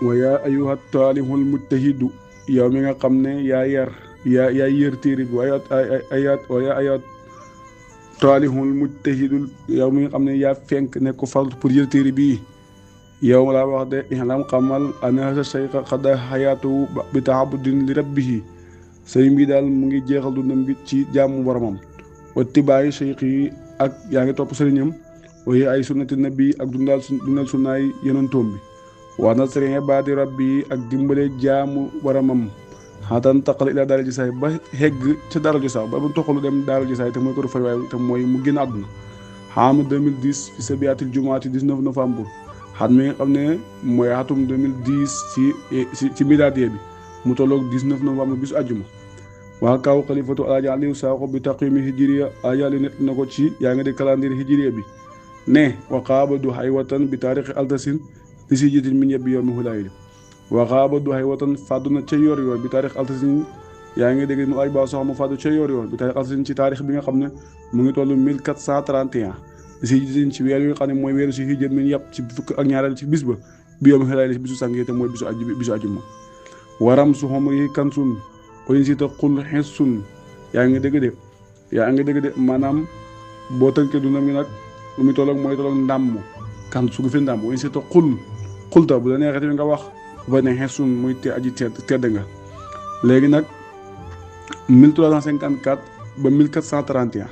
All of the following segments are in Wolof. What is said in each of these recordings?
wa yaa ayuha taalihul mujtahidu yow mi nga xam ne yaa yër téere bi wa yaa ayat taalihul mujtahidul yow mi nga xam ne yaa fenk ne ko farlu pour yër téere bii yow laa wax de ihlam xamal ana hasa cheikha xada xayaatu bi taabudin li rabbihi sëriñ bi daal mu ngi jeexal dundam gi ci jaamu boromam wa tibaayi cheikh yi ak yaa ngi topp sëriñam waaye ay sunnati nabi ak dundal sunnaay yonentoom bi wa nasri ibaadi rabbi ak dimbale jaamu boromam xaatan taqal ila daara ji saay ba hegg ca daara ji saay ba mu toxalu dem daara ji saay te mooy ko du fay waay te mooy mu génn àdduna xaam 2010 fi sabiatil jumaati 19 novembre xat mi nga xam ne mooy xatum 2010 ci milaadiya bi mu tolloog 19 novembre bisu àjjuma waa kaw xalifatu alaaji Aliou Sakho bi taqwimi hijriya alaaji Aliou net na ko ci yaa ngi di calendrier hijriya bi ne waxaaba du xay watan bi taarixi altasin li si jiitin min yebbi yow mi xulayli waxaaba du xay watan fàddu na ca yor yor bi taarix altasin yaa ngi dégg mu aj ba sox mu fàddu ca yor yor bi taarix altasin ci taarix bi nga xam ne mu ngi toll 1431 li si jiitin ci weer yi nga xam ne mooy weeru si hijjat min yàpp ci fukk ak ñaareel ci bis ba bi yow mi xulayli ci bisu sàngi te mooy bisu àjjuma waram su xom yi kansun koy si ta xul xesun yaa ngi dégg de maanaam boo tënkee dundam gi nag lu muy tolloog mooy tolloog ndàmm kan su gu fi ndàmm koy si ta xulta bu la neexee tamit nga wax ba ne xesun muy te aji tedd nga léegi nag 1354 ba 1431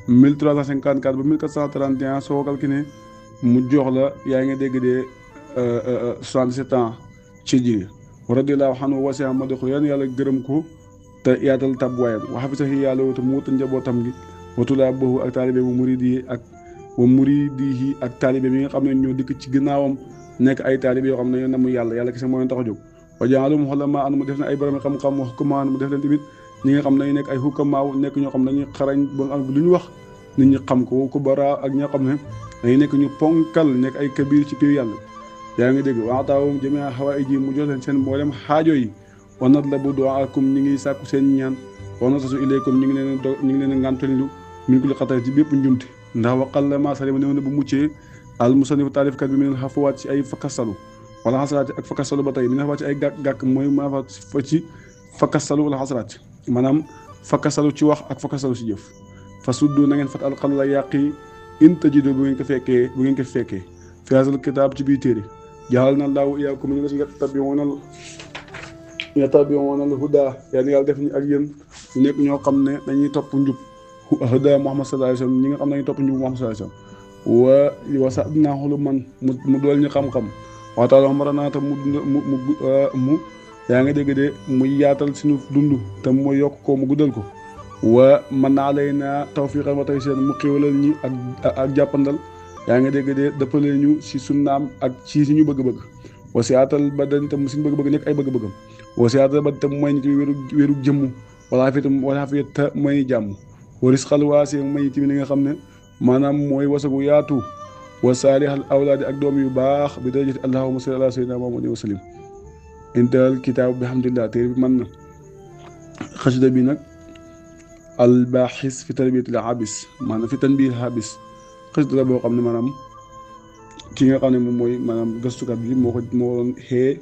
1354 ba 1431 soo ko calculé mu jox la yaa ngi dégg de 67 ans ci ji radiyallahu anhu wasi'a madxu yan yàlla gërëm ko te yaatal tabwaayam waxa fi sax yàlla wata mu wuta njabootam gi watulaa boobu ak taalibe bu muridihi ak taalibe bi nga xam ne ñoo dikk ci ginnaawam nekk ay taalibe yoo xam ne ñoo namu yàlla kese moo leen tax a jóg wa ja'alahum ulamaa an mu def na ay borom xam-xam wa hukamaa mu def leen tamit ñi nga xam ne dañu nekk ay hukamaaw nekk ñoo xam ne dañuy xarañ ba nga xam lu ñu wax nit ñi xam ko wa kubaraa ak ñoo xam ne dañuy nekk ñu ponkal nekk ay kabir ci piir yàlla yaa ngi dégg waxtaawum jëmee xawaay ji mu jox leen seen mboolem xaajo yi wa natlabu du'aakum ñi ngi sàkku seen ñaan wa nasasu ilaykum ñi ngi leen ngàntalilu min kulli xatar ci bépp njumte ndax waqal la ma salima néew na bu muccee al musannif taalifkat bi minal xafawaat ci ay fakkasalu wala xasaraat ak fakkasalu ba tey mi nga xawaat ci ay gàkk mooy ma fa ci fakkasalu wala xasaraat maanaam fakkasalu ci wax ak fakkasalu ci jëf fa suddu na ngeen fat alxalla yàqi in tajidu bu ngeen ko fekkee fi haazal kitaab ci biir téere jaxal na laaw iyaakum ñu yattabi'uuna al-hudaa yàlla def ñu ak yéen ñu nekk ñoo xam ne dañuy topp njub hudaa Muhammad sallallahu alayhi wa sallam ñi nga xam ne dañuy topp njub Muhammad sallallahu alayhi wa sallam wa sa'adnaa xuluman mu dool ñu xam-xam waxtaan maranaata mu yaa ngi dégg de mu yaatal suñu dund te mu yokk ko mu guddal ko wa man alaynaa tawfiiqan wa taysiiran mu xéwalal ñi ak jàppandal yaa ngi dégg de dëppale ñu si sunnaam ak ci suñu bëgg-bëgg wasiyaatal ba dañ tam suñu bëgg-bëgg nekk ay bëgg-bëggam wasiyaatal ba tam mooy ñu ci wéru jëmm wala fi ta mooy jàmm waris xal waase may tamit nga xam ne maanaam mooy wasagu yaatu wa saalihal awlaadi ak doom yu baax bi darajati allahumma salli ala sayyidina muhammadin wa sallim intal kitaab bi alhamdulillah téere bi mën na xasida bi nag albaaxis fi tarbiyatil habis maanaam fi tanbiihil habis xasida la boo xam ne maanaam ki nga xam ne moom mooy maanaam gëstukat bi moo doon xee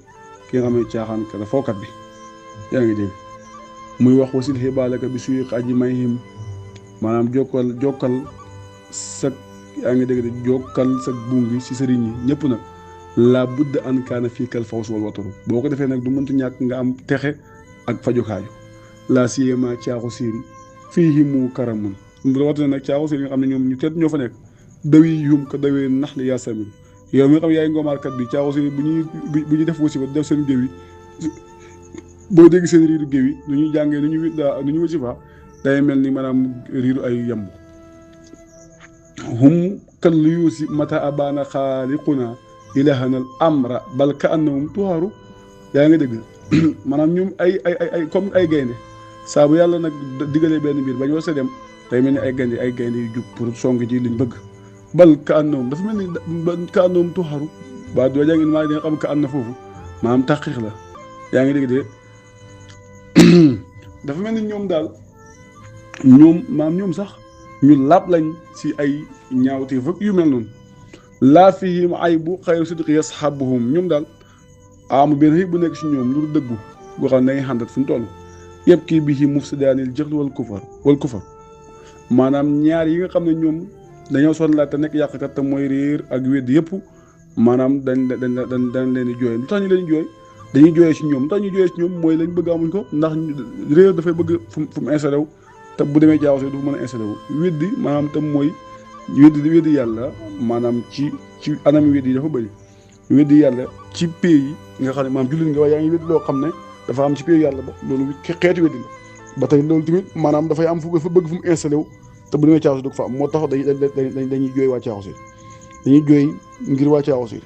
ki nga xam ne caaxaankat la fookat bi yaa ngi dégg muy wax wasil xibaalaka bi suy aji may him maanaam jokkal sa yaa ngi dégg de jokkal sa buum gi si sëriñ yi ñëpp nag la budda an kaana fii kal faws wal wataru boo ko defee nag du mëntu ñàkk nga am texe ak fajukaayu la siyema caaxu siin fii himu karamun rawatina nag caaxu siin nga xam ne ñoom ñu teet ñoo fa nekk dawi yum ko dawee nax li yaa samir yow mi nga xam yaay ngoomaarkat bi caaxu siin bu ñuy def wasifa def seen géew yi boo dégg seen riiru géew yi nu ñuy jàngee nu ñu wasifa day mel ni maanaam riiru ay yamb hum kal luyuusi mata abana xaaliquna ilahanal amra bal ka annahum tuharu yaa ngi dégg maanaam ñoom ay comme ay gaynde saa bu yàlla nag digalee benn mbir bañ war sa dem day mel ni ay gaynde yu jug pour song ji liñ bëgg bal ka annahum dafa mel ni ka annahum tuharu waa doo jàngin maa nga xam ka an na foofu maanaam taqiq la yaa ngi dégg de dafa mel ni ñoom daal ñoom sax ñu laab lañ si ay ñaawteef ak yu mel noonu laa fihim aybu xayru sidqi yashabuhum ñoom daal amu benn xëy bu nekk si ñoom lu dëggu boo xam ne da ngay xàndat fu mu toll yëpp kii bi ci mufsidaanil jahl wal kufar maanaam ñaar yi nga xam ne ñoom dañoo sonlaat te nekk yàqkat te mooy réer ak wedd yëpp maanaam dañ leen di jooy lu tax ñu leen di jooy dañuy jooyee si ñoom lu tax ñuy jooyee si ñoom mooy lañ bëgg amuñ ko ndax réer dafay bëgg fu mu installé wu te bu demee jaaw si du mën a installé wu weddi maanaam tam mooy weddi yàlla maanaam ci anam weddi yi dafa bëri weddi yàlla ci pays yi nga xam ne maanaam jullit nga waaye yaa ngi weddi loo xam ne dafa am ci pays yàlla ba loolu xeeti weddi la ba tey loolu tamit maanaam dafay am dafa bëgg fu mu installé wu te bu demee caaxu si du ko fa am moo tax dañuy jooy waa caaxu si dañuy jooy ngir waa caaxu si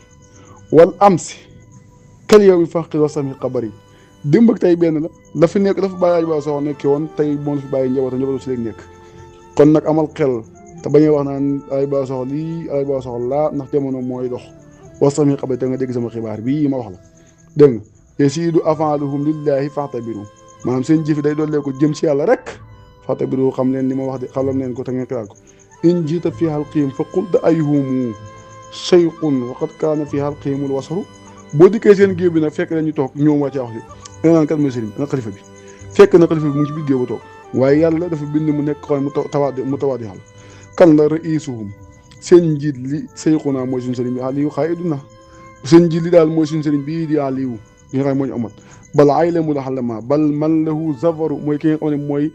wal am si kal yow mi fàqi wa sami xabar yi démb ak tey benn la fi nekk dafa bàyyi ba soxla nekkee woon tey moo fi bàyyi njabootu si léegi nekk kon nag amal xel te bañuy wax naan ay ba soxla lii ay ba soxla laa ndax jamono mooy dox wa sami xabar te nga dégg sama xibaar bii ma wax la dégg nga yasiidu afaaluhum lillahi faxtabiru maanaam seen jëfi day doollee ko jëm si yàlla rek faxtabiru xam leen li ma wax de xalam leen ko te ngeen xilaat ko in jiita fi halqiim fa qul da ayhumu shaykhun wa qad kaana fi halqiimul wasaru boo dikkee seen géew bi nag fekk leen ñu toog ñoom waa ci wax si nga naan kat mooy sëriñ ana xalifa bi fekk na xalifa bi mu ngi ci biir géew ba toog waaye yàlla dafa bind mu nekk xool mu tawaadi xal kan la raisuhum seen njiit li sayxuna mooy suñu sëriñ bi aliyu xaayiduna seen njiit li daal mooy suñu sëriñ bii di aliyu bi nga xam ne moo ñu amat bal aylamu la xalama bal man lahu zafaru mooy ki nga xam ne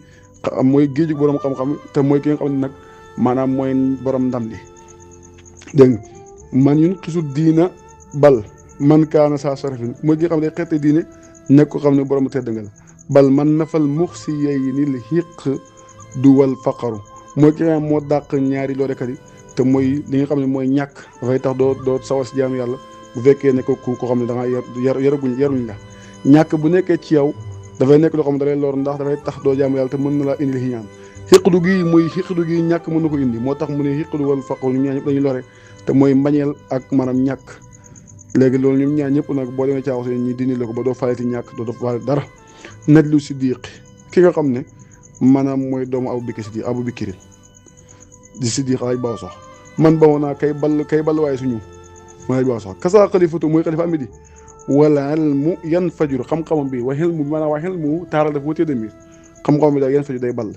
mooy géeju borom xam-xam te mooy ki nga xam ne nag maanaam mooy borom ndam li dégg nga man yun xisu diina bal man kaana saa sarafin mooy ki nga xam ne xeete diine nekk ko xam ne borom tedd nga la bal man nafal mux si yey nil xiq du wal faqaru mooy ki nga xam moo dàq ñaari loolekat yi te mooy li nga xam ne mooy ñàkk dafay tax doo sawar si jaamu yàlla bu fekkee ne ko xam ne da ngaa yaruñ la ñàkk bu nekkee ci yow dafay nekk loo xam ne da lay lor ndax dafay tax doo jaamu yàlla te mën na laa indil xiñaan xiqdu gi ñàkk mën na ko indi moo tax mu ne xiqdu wal faqaru ñu ñaar ñëpp dañuy lore te mooy mbañeel ak maanaam ñàkk léegi loolu ñoom ñaar ñëpp nag boo demee caaw si ñi dindi la ko ba doo faleti ñàkk doo faale dara naj lu siddiq ki nga xam ne maanaam mooy doomu abu bikirin di siddiq alaj baaw sax man bawo naa kay ball waaye suñu ma alaj baaw sax kasa xalifatu mooy xalifa amidi wala ilmu yan fajur xam-xamam bi wa xilmu bi maanaam waa xilmu taaral dafa wutee demir xam-xamam bi daal yan fajur day ball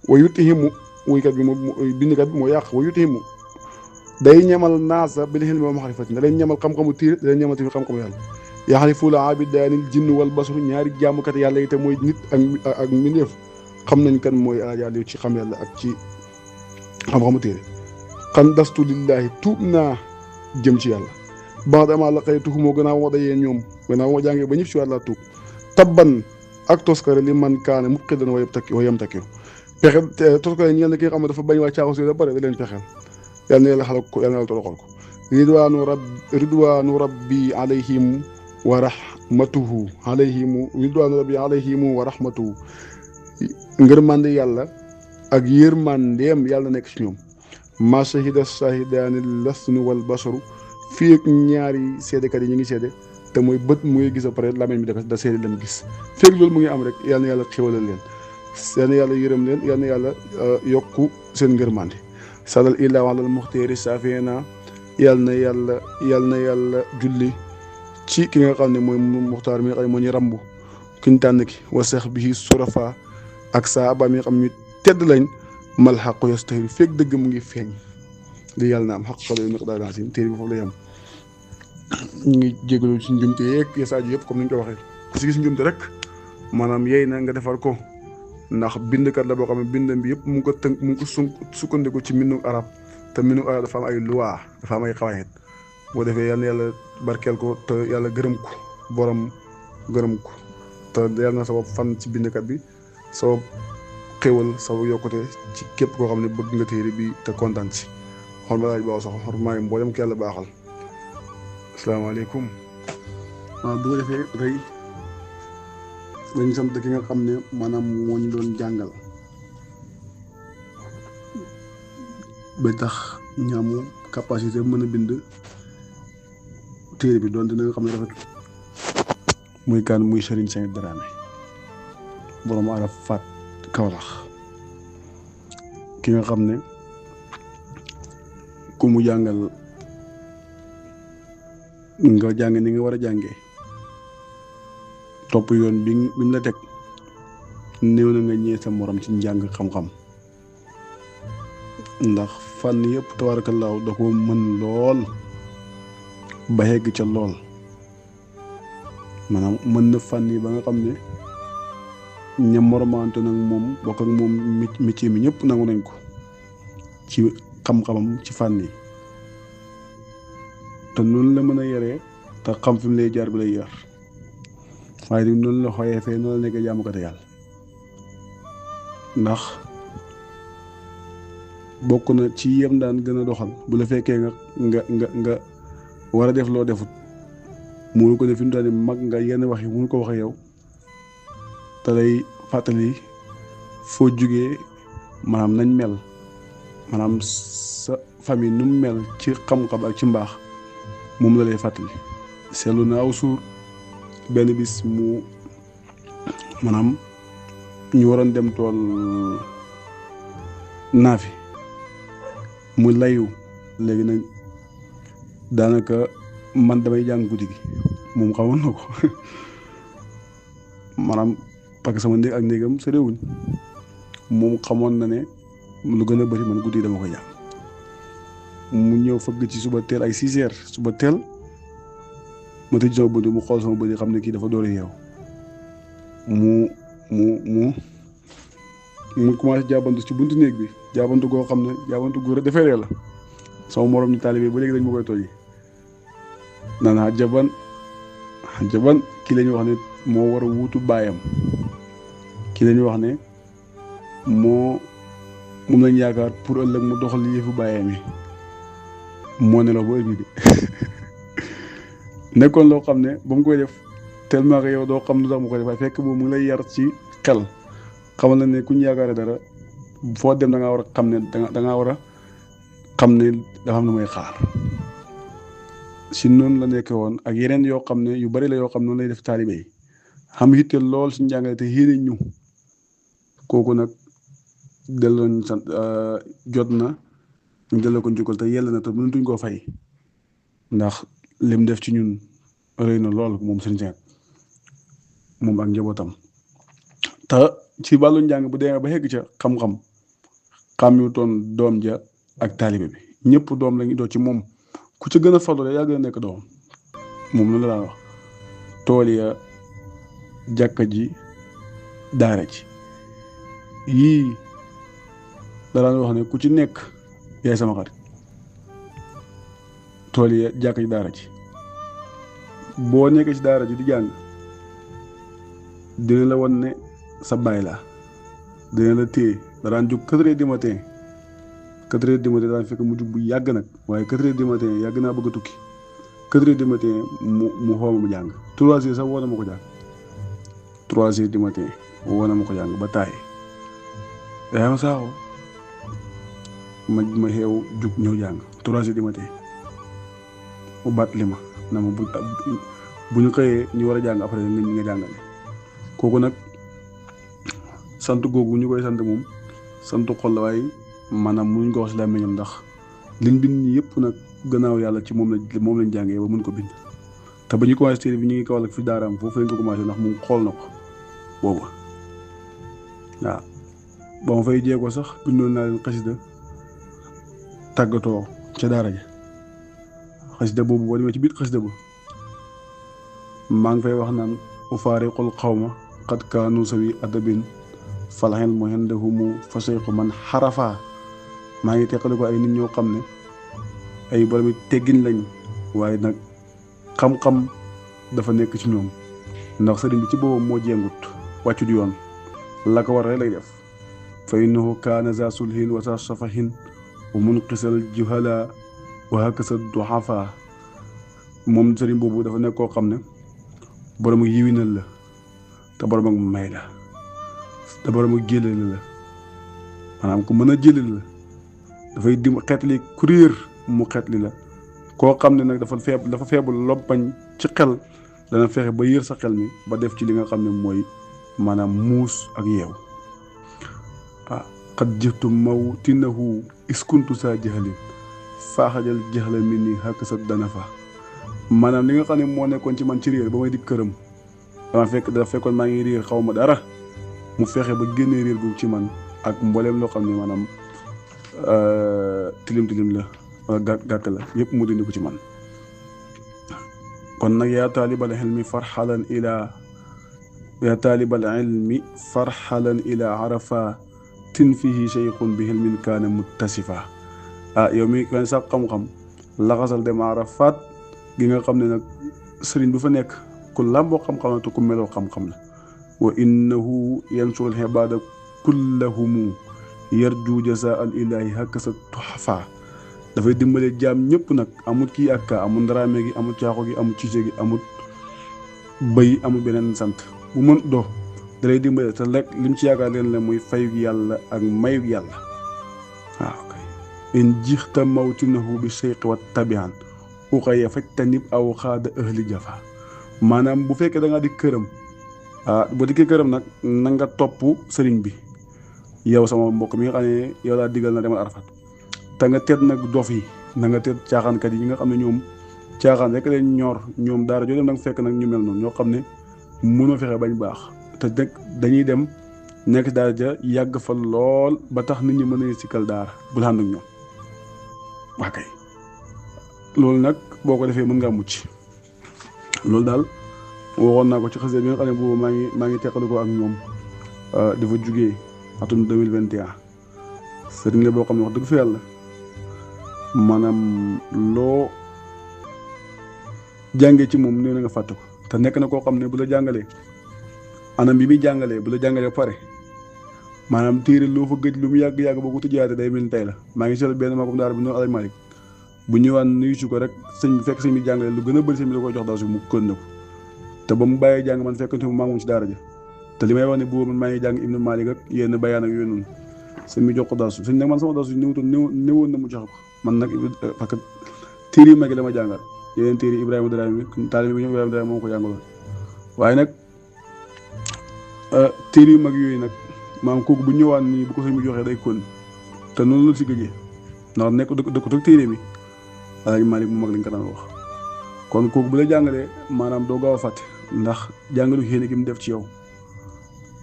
wa yutihimu wuykat bi moo bindkat bi moo yàq wa yutihimu day ñamal naasa bil xilmi wa maxrifati da leen ñamal xam-xamu tiir da leen ñamal tamit xam-xamu yàlla yaxrifuuna abidaanil jinn wal basru ñaari jaamukat yàlla yi te mooy nit ak mbindeef xam nañ kan mooy yàlla ci xam yàlla ak ci xam-xamu téere xan dastu lillahi tuub naa jëm ci yàlla baax dama la xëy tuxumoo gannaaw ma dajee ñoom gannaaw ma jàngee ba ñëpp si wàlla tuub tabban ak toskare li man kaane mu xidan wa yam takkiru pexe toskare ñeel na ki nga xam ne dafa bañ waa caaxu si da bare da leen pexeel yàlla na yàlla xalak ko yàlla na yàlla toroxal ko ridwaanu rabbi alayhim wa rahmatuhu wa rahmatuhu ngërmande yàlla ak yërmandeem yàlla nekk ci ñoom ma shahida shahidaani lasnu wal basaru fii ak ñaari seedekat yi ñu ngi seede te mooy bët mu ngi gis ba pare làmmiñ bi da seede lam gis feeg loolu mu ngi am rek yàlla na yàlla xéwalal leen yàlla na yàlla yërëm leen yàlla na yàlla yokku seen ngërmande salal illa walal muxteeri saafina yàlla na yàlla julli ci ki nga xam ne mooy muxtaar mi nga xam ne moo ñu rambu ki ñu tànn ki wa sax bi surafa ak saaba mi nga xam ñu tedd lañ mal xaqu yastahiru feeg dëgg mu ngi feeñ li yàlla na am xaq xalo miqdaar azim téere bi foofu la yam ñu ngi jégalu ci njumte yeeg yeesaaju yëpp comme ni ñu ko waxee ku si gis njumte rek maanaam yey na nga defar ko ndax bindkat la boo xam ne bindam bi yëpp mu ngi ko sukkandiku ci mbindum arab te mbindum arab dafa am ay loi dafa am ay xawaayit boo defee yal na yàlla barkeel ko te yàlla gërëm ko borom gërëm ko te yàlla na sabab fan ci bindkat bi sabab xéwal sabab yokkute ci képp koo xam ne bëgg nga téere bi te kontaan ci xol ba laaj baaw sax xormaay mboolem ko yàlla baaxal asalaamaaleykum waaw bu ko defee tey dañu sant ki nga xam ne maanaam moo ñu doon jàngal ba tax ñu am capacité mën a bind téere bi doon dina nga xam ne rafet muy kan muy Serigne Saint Dramé borom Arafat Kaolack ki nga xam ne ku mu jàngal nga jàng ni nga war a jàngee topp yoon bi mu la teg néew na nga ñëwee sa morom ci njàng xam-xam ndax fànn yëpp tabaarakallaahu da ko mën lool ba yegg ca lool maanaam mën na fànn yi ba nga xam ne ña moromante nag moom bokk ak moom métier mi ñëpp nangu nañ ko ci xam-xamam ci fànn yi te noonu la mën a yaree te xam fi mu lay jaar bi lay yar waaye ni noonu la xooyee fee noonu la nekkee jaamukate yàlla ndax bokk na ci yem daan gën a doxal bu la fekkee nga war a def loo defut mënu ko def fi mu toll mag nga yenn wax yi mënu ko waxee yow te lay fàttali foo jugee maanaam nañ mel maanaam sa famille nu mu mel ci xam-xam ak ci mbaax moom la lay fàttali seetlu na aw suur benn bis mu maanaam ñu waroon dem tool naafi mu layu léegi nag daanaka man damay jàng guddi gi moom xamoon na ko maanaam parce que sama néeg ak néegam sa réewuñ moom xamoon na ne lu gën a bëri man guddi dama ko jàng mu ñëw fëgg ci suba teel ay 6 heures suba teel ma tëj sama bëri mu xool sama bëri xam ne kii dafa door a yeew mu commencé jaabantu ci buntu néeg bi jaabantu goo xam ne jaabantu gu defeeree la sama morom ñu taalibe ba léegi dañ ma koy tooji naan xajaban kii la ñuy wax ne moo war a wuutu baayam kii la ñuy wax ne moom lañ yaakaar pour ëllëg mu doxal yëfu baayam yi moo ne la ba ëllëg nekkoon loo xam ne ba mu koy def tellement que yow doo xam lu tax mu koy def waaye fekk boobu mu ngi lay yar ci xel xamal na ne ku ñu yaakaare dara foo dem da ngaa war a xam ne da ngaa war a xam ne dafa am lu may xaar si noonu la nekkee woon ak yeneen yoo xam ne yu bari la yoo xam ne noonu lay def taalibe yi xam yitte lool si njàngale te yéene ñu kooku nag delloo ñu sant jot na ñu delloo ko njukkal te yell na te mënatuñ koo fay ndax lim def ci ñun rëy na lool moom seen jeex moom ak njabootam te ci wàllu njàng bu demee ba xegg ca xam-xam xàmmiwutoon doom ja ak taalibe bi ñëpp doom lañu doo ci moom ku ca gën a farlu yaa gën a nekk doom moom loolu la daan wax tool ya jàkka ji daara ji yii da daan wax ne ku ci nekk yaay sama xarit tool ya jàkka ji daara ji boo nekkee ci daara ji di jàng dina la won ne sa baay la dina la téye da daan jóg 4 heures du matin 4 heures du matin daan fekk mu jug bu yàgg nag waaye 4 heures du matin yàgg naa bëgg a tukki 4 heures du matin mu xooma mu jàng 3 heures sax woo na ma ko jàng 3 heures du matin woo na ma ko jàng ba taay yaa ma saaxoo ma xeew jug ñëw jàng 3 heures du matin mu baat li ma na ma bu ñu xëyee ñu war a jàng après nit ñi nga jàngale kooku nag sant googu ñu koy sant moom sant xol la waaye maanaam mënuñ ko wax si làmmiñam ndax liñ bind ñi yëpp nag gannaaw yàlla ci moom lañ jàngee ba mën ko bind te ba ñu commencé téere bi ñu ngi kawal ak fi daaraam foofu lañ ko commencé ndax mu xool na ko boobu waaw ba ma fay jéego sax bindoon naa leen xasida tàggatoo ca daara ja xasida boobu boo demee ci biir xasida ba maa ngi fay wax naan ufaariqul xawma qad kaanu sawi adabin falaxel mu hendahumu fasayqu man xarafa maa ngi teqale ko ay nit ñoo xam ne ay boromi teggin lañ waaye nag xam-xam dafa nekk ci ñoom ndax sëriñ bi ci boppam moo jengut wàccut yoon la ko war lay def fa innahu kaana za sulhin wa za safahin wa munqisal juhala wa hakasa duhafa moom sëriñ boobu dafa nekk koo xam ne borom ak yiwinal la te borom ak may la te borom ak jëlale la maanaam ku mën a jëlale la dafay dim xeetli kuréer mu xeetli la koo xam ne nag dafa feebul loppañ ci xel dana fexe ba yër sa xel mi ba def ci li nga xam ne mooy maanaam muus ak yeew xat jëftu mawtinahu iskuntu saa jaxalin faaxajal jaxla mi ni xàkk sa dana fa maanaam li nga xam ne moo nekkoon ci man ci réer ba may di këram dafa fekkoon maa ngi réer xaw ma dara mu fexe ba génnee réer gu ci man ak mbooleem loo xam ne maanaam tilim tilim la wala gàkk la yëpp mu dindi ko ci man. kon nag yaa taalibal ilmi farxalan ila arafatin fihi cheikhun bi hilmin kaana muttasifa. yow mi kan sax xam-xam laxasal dem arafat gi nga xam ne nag sëriñ bu fa nekk ku làmboo xam-xam la te ku meloo xam-xam la. wa innahu yansurul ibaada kullahumu yarju jazaa al ilahi hakasa tuhfa. dafay dimbale jaam ñëpp nag amul kii ak kaa amul ndaraame gi amul caaxo gi amul ciise gi amul bëy amul beneen sant bu mën do dalay dimbale te lekk lim ci yaakaar leen la muy fayug yàlla ak mayug yàlla. waaw kay in jixta mawtinahu bi seyqi wa tabian uxaya fajtanib aw xaada ahli jafa. maanaam bu fekkee da ngaa di këram boo dikkee këram nag na nga topp sëriñ bi yow sama mbokk mi nga xam ne yow laa digal na demal arafat te nga teet nag dof yi na nga teet caaxaankat yi ñi nga xam ne ñoom caaxaan rek leen ñor ñoom daara joo dem nag fekk nag ñu mel noonu ñoo xam ne mënoo fexe bañ baax te nag dañuy dem nekk daara ja yàgg fa lool ba tax nit ñi mën a sikkal daara bul ànd ak ñoom. waa kay loolu nag boo ko defee mën ngaa mucc loolu daal waxoon naa ko ci xasee bi nga xam ne boobu maa ngi teqalu ko ak ñoom dafa jugee atum 2021 sëriñ la boo xam ne wax dëgg fa yàlla maanaam loo jàngee ci moom nee na nga fàtte ko te nekk na koo xam ne bu la jàngalee anam bi muy jàngalee bu la jàngalee pare maanaam téere loo fa gëj lu mu yàgg-yàgg boo ko tëjaatee day mel ni tey la. maa ngi seetlu benn maakom daara bi noonu Alaaji Malick bu ñëwaan nuyu si ko rek sëñ bi fekk sëñ bi jàngalee lu gën a bëri sëñ bi da koy jox daw si mu kën na ko te ba mu bàyyee jàng man fekkante mu maa moom ci daara ja te li may wax ne boobu man maa ngi jàng Ibnu Malik ak yenn bayaan ak yooyu noonu sëñ bi jox ko daasu sëñ nag man sama daasu néewoon na mu joxe ko man nag parce que téere yu mag yi la ma jàngal yeneen téere Ibrahima Dramé taalibe bi ñu Ibrahima Dramé moom ko jàngaloon waaye nag téere yu mag yooyu nag maanaam kooku bu ñëwaan nii bu ko sëñ bi joxee day kon te noonu la si gëjee ndax nekk dëkk toog téere bi Alaaji Malik mu mag lañ ko daan wax kon kooku bu la jàngalee maanaam doo gaaw a fàtte ndax jàngalu xéene gi mu def ci yow.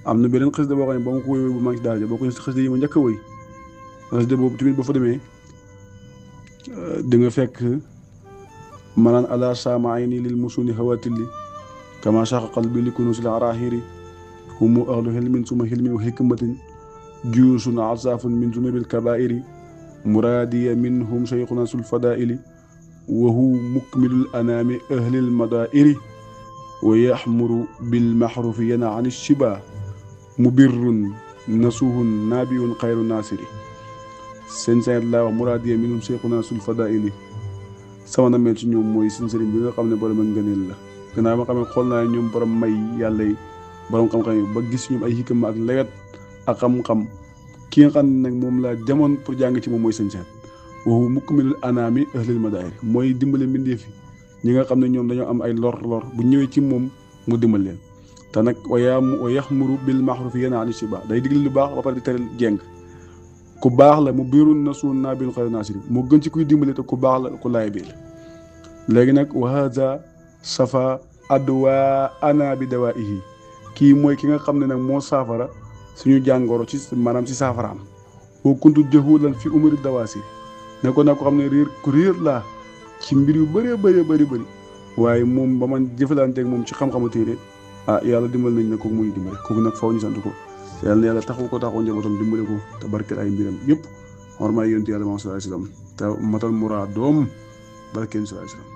am na beneen xasida boo xam ne ba ma ko wéy bu maa ngi ci daara ja boo ko xasida yi ma njëkk a wéy xasida boobu tamit ba fa demee di nga fekk manaan ala sama ayni lil musuni hawatilli kama shaqa qalbi li kunusil arahiri humu ahlu hilmin suma hilmin wa hikmatin juusun asafun min zunubil kabairi muradiya minhum shaykhuna sul fadaili wa hu mukmilul anami ahlil madairi wa yaxmuru bil maxrufi yana an shiba mubirrun nasuhun nabiun xayru nasiri seen sayet laa wax muraadiya minhum cheikhuna sul fadaili sama na mel ci ñoom mooy seen sëriñ bi nga xam ne borom ak ngëneel la gannaaw ma xam ne xool naa ñoom borom may yàlla yi borom xam-xam yi ba gis ñoom ay xikma ak lewet ak xam-xam ki nga xam ne nag moom laa jamoon pour jàng ci moom mooy seen sayet waxu mukmilul anaami ahlil madaari mooy dimbale mbindeef yi ñi nga xam ne ñoom dañoo am ay lor bu ñëwee ci moom mu dimbal leen te nag wa yaxmuru bil maxrufi yanha ani shiba day digle lu baax ba pare di tere jeng ku baax la mu biirun na suun naa bil xayri nasiri moo gën ci kuy dimbale te ku baax la ku laay biir léegi nag wa haza safa adwa ana bi dawaihi kii mooy ki nga xam ne nag moo saafara suñu jàngoro ci maanaam ci saafaraam boo kuntu jahulan fi umri dawasiri ne ko nag ko xam ne ku réer laa ci mbir yu bëree bëri waaye moom ba man jëfalanteeg moom ci xam-xamu téere yàlla dimbal nañ ne kooku muy dimbale kooku nag faw ñu sant ko yàlla na yàlla taxaw njabootam dimbale ko te barkeel ay mbiram yëpp xormaay yonent yàlla sallallahu alayhi wasallam te matal muraadoom barkeel sallallahu alayhi wasallam